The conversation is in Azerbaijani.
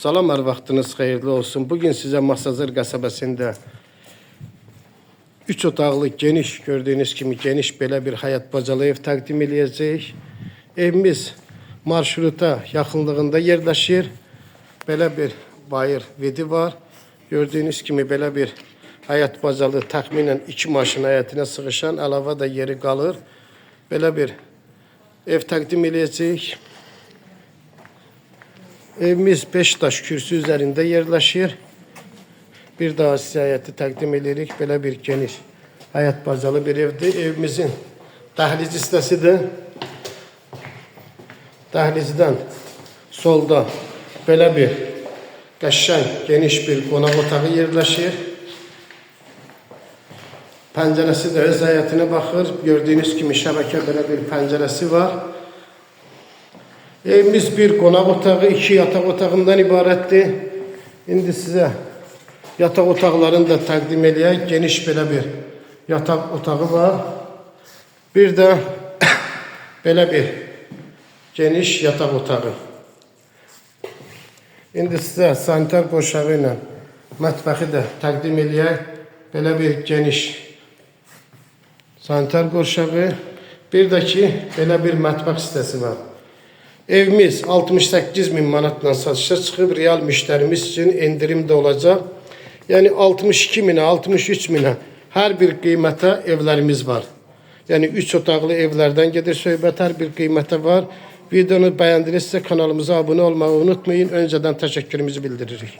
Salam, hər vaxtınız xeyirli olsun. Bugün sizə Masazır qəsəbəsində 3 otaqlı geniş, gördüyünüz kimi geniş belə bir həyat bacalı ev təqdim eləyəcəyik. Evimiz marşruta yaxınlığında yerləşir. Belə bir bayır vidi var. Gördüyünüz kimi belə bir həyat bacalı təxminən 2 maşın həyətinə sığışan əlavə də yeri qalır. Belə bir ev təqdim eləyəcəyik. Evimiz 5 daş kürsü üzərində yerləşir. Bir daha sizə həyəti təqdim edirik. Belə bir geniş həyat bacalı bir evdir. Evimizin dəhliz hissəsidir. Dəhlizdən solda belə bir qəşəng, geniş bir qonaq otağı yerləşir. Pəncərəsi də öz həyətinə baxır. Gördüyünüz kimi şəbəkə belə bir pəncərəsi var. Evimiz bir qonaq otağı, iki yataq otağından ibarətdir. İndi sizə yataq otaqlarını da təqdim eləyək. Geniş belə bir yataq otağı var. Bir də belə bir geniş yataq otağı. İndi sizə sanitar qovşağı ilə mətbəxi də təqdim eləyək. Belə bir geniş sanitar qovşağı. Bir də ki, belə bir mətbəx hissəsi var. Evimiz 68 min manatla satışa çıxıb, real müştərimiz üçün endirim də olacaq. Yəni 62 minə, 63 minə hər bir qiymətə evlərimiz var. Yəni 3 otaqlı evlərdən gedir söhbət, hər bir qiymətə var. Videonu bəyəndinizsə kanalımıza abunə olmağı unutmayın. Öncədən təşəkkürümüzü bildiririk.